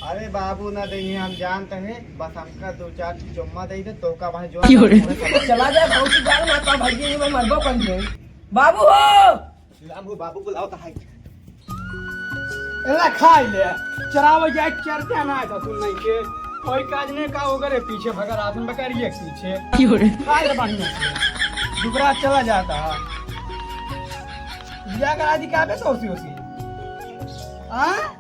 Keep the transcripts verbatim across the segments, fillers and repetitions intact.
अरे बाबू, ना देइहैं, हम जानत हैं, बस हमका दो चार चुम्मा दइ दे, तोहका भाई जो क्यों रे? चला जा भौजी, जाओ ना, तो भैया ये मरबो कर दे। बाबू हो। बाबू, बाबू बुलाओ तो है। एला खाइ ले, चरावे जाए, चरते ना था सुन नहीं के। कोई काज नहीं का होगा रे, पीछे भगा राशन बकरिए के पीछे। क्यों रे? खाइ ले बढ़िया से। दुबरा चला जाता है। लिया कर आदि का बे सोसी ओसी। हाँ?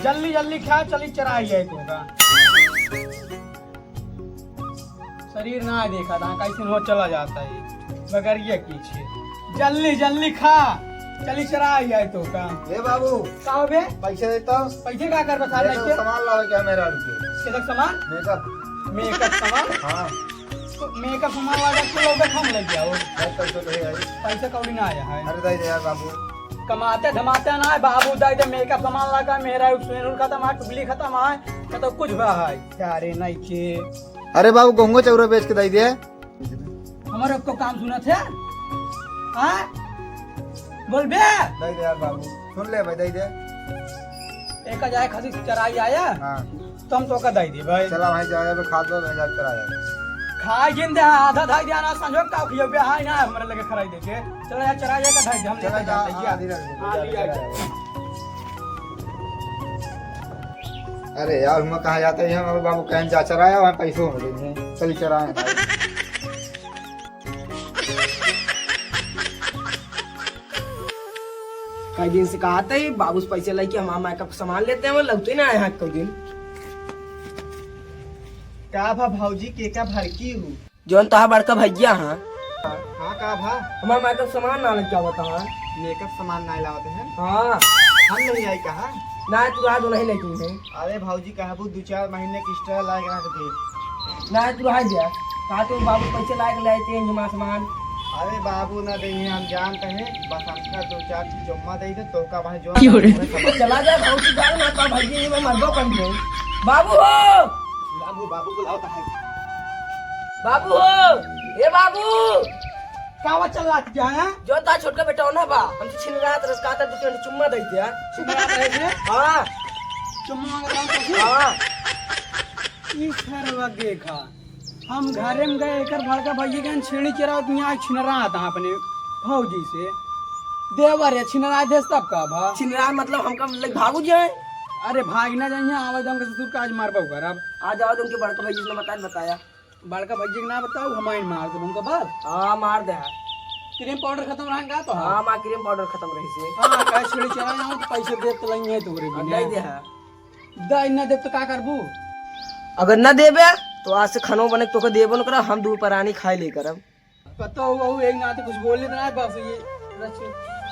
जल्दी जल्दी खा, चली चराई जाए तोहका। शरीर ना देखा था, कैसे हो चला जाता है बगरिया के पीछे। जल्दी जल्दी खा, चली चराई जाए तोहका। ए बाबू, का हो बे? पैसे दे तो। पैसे का कर बता मेरे लेके? सामान लावे क्या मेरा रुके? केतक सामान? मेकअप। मेकअप सामान? हाँ। तो मेकअप सामान लागा के लोग हम ले जाओ। भाई, पैसे तो है भाई। पैसे कौड़ी ना आया है। अरे दे दे यार बाबू। कमाते धमाते ना है बाबू, दे दे मेकअप सामान लागा, मेरा सुनर खत्म है, टुबली खत्म है, ना तो कुछ बा है। क्या रे नहीं के। अरे बाबू, गहुआ चौरा बेच के दे दे। हमारे को काम सुनत है? हाँ? बोल बे। दे दे यार बाबू, सुन ले भाई, दे दे। एक जाए खसी चराई आया। हाँ। तो हम तोका दे दे भाई। चला भाई, जाए बे, खा दो, मैं जाकर आया। खाई जिन दे, आधा धाई दे ना, संजोग का खियो बे, हाय ना, हमारे लगे खराई देके। चला यार, चराई का धाई दे, हम चला लेके जा, जाते हैं। आधी रख दे, हाँ, जा, ले जा, जा, जा। जा। अरे यार, हम कहाँ जाते हैं, हमारे बाबू कहीं जा चराया, वहाँ पैसों हो गए हैं। चल चराए भाई। कई दिन से कहत ही, बाबू से पैसे लेके हमार मेकअप के सामान लेते हैं, वो लौटे ना आए हैं कई दिन। का भा भौजी, के का भड़की हू? जौन तोहार बड़का भैया हाँ। हाँ, का भा? हमार मेकअप सामान ना लेके आवत हाँ। मेकअप सामान ना लावत हैं? हाँ। हम नहीं आई कहा? ना, तू रहा दो, नहीं लेके हैं। अरे भौजी, कहबू दो चार महीने के extra लायक रख दे। ना, तू रहा दे। कहा तो बाबू पैसे लायक ले आते हैं जमा सामान। अरे बाबू, ना देइहैं, हम जानत हैं, बस हमका दो चार चुम्मा दे दे, तोहका भाई जो क्यों रे? चला जा भौजी, जाओ ना, तो भैया ये मरबो कर दे। बाबू हो। बाबू, बाबू बुलाओ तो है। बाबू हो। ए बाबू। कावा चल रहा क्या है? जो ता छोटका बेटा हो ना बा, हमसे छिन रहा था, रस कहता दो तीन चुम्मा दे दिया। छिन रहा था इसने? हाँ। चुम्मा मांग रहा था इसने? हाँ। ई सरवा देखा, हम घरे में गए, एकर बड़का भैया के छेड़ी चरावत, यहाँ छिन रहा था अपने भौजी से। देवर है, छिन रहा देश तब का भा? छिन रहा मतलब हमका लग भागू जाए? अरे भाग ना जाइए, आवाज हमके ससुर का आज मारबो करब। आ जाओ, तुमके बड़का भैया ने बता, बताया। बड़का भैया के ना बताऊ, हमारे मार दे उनका बाप। हाँ, मार दे। क्रीम पाउडर खत्म रहा का तो? हाँ, माँ, क्रीम पाउडर खत्म रही से। हाँ, काहे छेड़ी चला जाऊँ तो पैसे दे तो लेंगे तो रे अब बिना। दे दे है। दे ना दे तो का करबू? अगर ना देबे तो आज से खानो बने तोके देबो न करब, हम दू परानी खाए ले करब। पता हो बहू, एक नाते कुछ बोल लेते ना, बस ये रच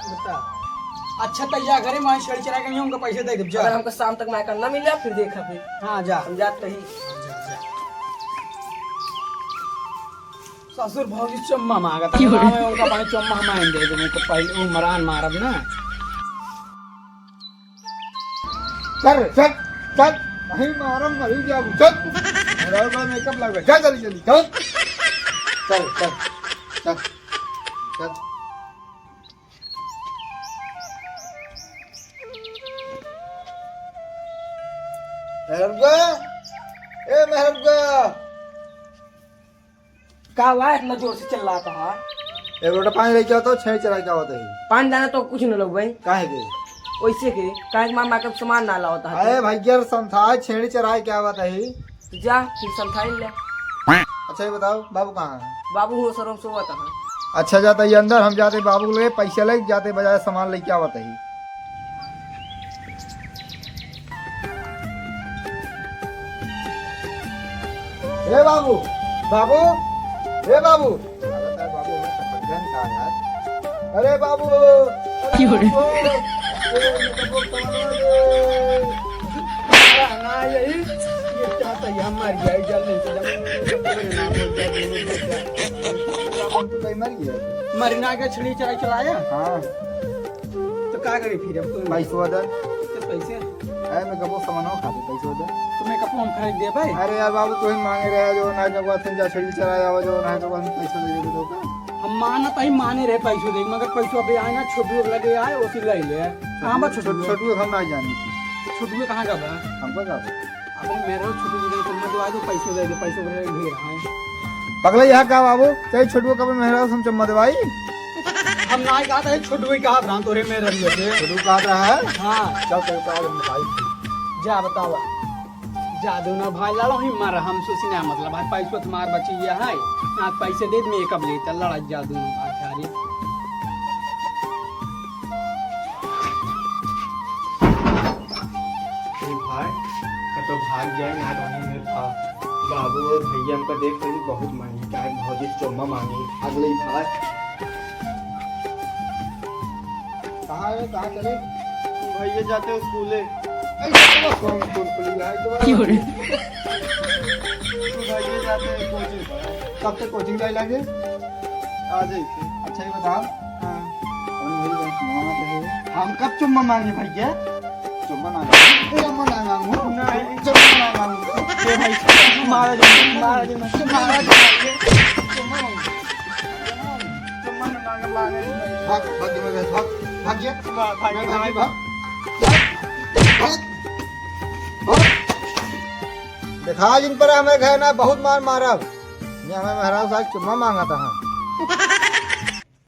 बता। अच्छा, तो जा घरे, मैं छेड़ी चरा के नहीं, उनका पैसे दे दे, जा। अगर हमको शाम तक मैं करना मिल जाए, फिर देखा फिर। हाँ, जा। हम जाते ही। ससुर भौजी चम्मा मांगत है, क्यों रे? मैं उनका भाई चम्मा मांग दे, जो उनको पहले वो मरान मारब ना। चल, चल, चल, वहीं मारम, वहीं जाबू, चल। मेरा का मेकअप लग गया, चल, जल्दी, जल्दी, चल। चल, चल, चल, चल। मेहरुआ, ए मेहरुआ। का हुआ, इतना जोर से चिल्लाता है? एक लोटा पानी लेके आओ तो, छेड़ी चरा के आवत है। पानी लाना तो कुछ न लो भाई। काहे के? वैसे के, काहे के मामा का सामान ना लावत है। अरे भैया, संथा छेड़ी चरा के आवत है। तो जा, फिर संथा ही ले। अच्छा, ये बताओ, बाबू कहाँ है? बाबू हो सरों सोवत है। अच्छा, जाता ये अंदर, हम जाते बाबू के लगे, पैसे लेके जाते, बाजार सामान लेके आवत है। ए बाबू, बाबू, ए बाबू। अरे बाबू, हमें पकड़ का यार। अरे बाबू, अरे क्यों रे? बाबू, अरे बाबू, कहाँ है? अरे ना यही, ये क्या था, ये हम मर गया, जल्दी से जल्दी। हम तो कहीं मर गया। मरना के छड़ी चढ़ा चलाया? हाँ। तो का करी फिर अब तू? पैसवा दे। किस पैसे? अरे मैं कबो सामानो खा दे, पैसवा दे। तो मैं कबो हम खरीद दे भाई। अरे यार बाबू, तू ही मांगे रहे जो ना जब बात जा छड़ी चला आवा जो ना जब हम पैसा दे दे तो का? हम माना तही माने रहे पैसो दे, मगर पैसो अबे आए ना, छोटू के लगे आए, ओसी ले ले। हाँ, बस छोटू, छोटू। छोटू हम ना जानी। छोटुए कहाँ का बा? हमका का बा? अपने मेहरारू छोटू जी का चुम्मा दिवा दो, पैसे दे दे, पैसे वगैरह ढेर है। पगला यहाँ का बाबू, चाहे छोटुए का मेहरारू से हम चुम्मा दिवाई? हम ना कहा था, छोटुए कहा था, तोरे मेहरारू से। छोटू कहा था, है? हाँ। चल, चल, चल, हम भाई। जा बतावा। जादू ना भाई, लड़ो ही मारा, हम सुसी ना मतलब भाई, पैसो तुम्हार बची गया है, ना पैसे दे, मेकअप लेता, लड़ा जादू ना भाई, सारी। अरे भाई, कतो भाग जाए ना, तो वहीं में था। बाबू और भैया हमका देख के बहुत मांगी, क्या भौजी से चुम्मा मांगी, अगले ही भाई। कहाँ है, कहाँ चले? भैया जाते हैं स्कूले। ऐसे तो कौन स्कूल खुली है, तो क्यों रे? भैया जाते हैं कोचिंग पर। कब तक कोचिंग जाए लगे? आ जाइए। अच्छा, ये बताओ। हाँ। कौन मेरी बात सुनावा तो है? हम कब चुम्मा मांगे भैया? चुम्मा ना मांगो। ए, चुम्मा ना मांगो। नहीं। चुम्मा ना मांगो। ए भाई, मारा दे, मारा दे, मारा दे। चुम्मा मांगो। चुम्मा मांगो। चुम्मा ना मांगो, मांगो। भाग, भाग, भाग, भाग, भाग जा। भाग, भाग, भाग, भाग। भाग। भाग। देखा जिन पर हमें घर ना बहुत मार मारब। ये हमें मेहरारू साहब चुम्मा मांगा था।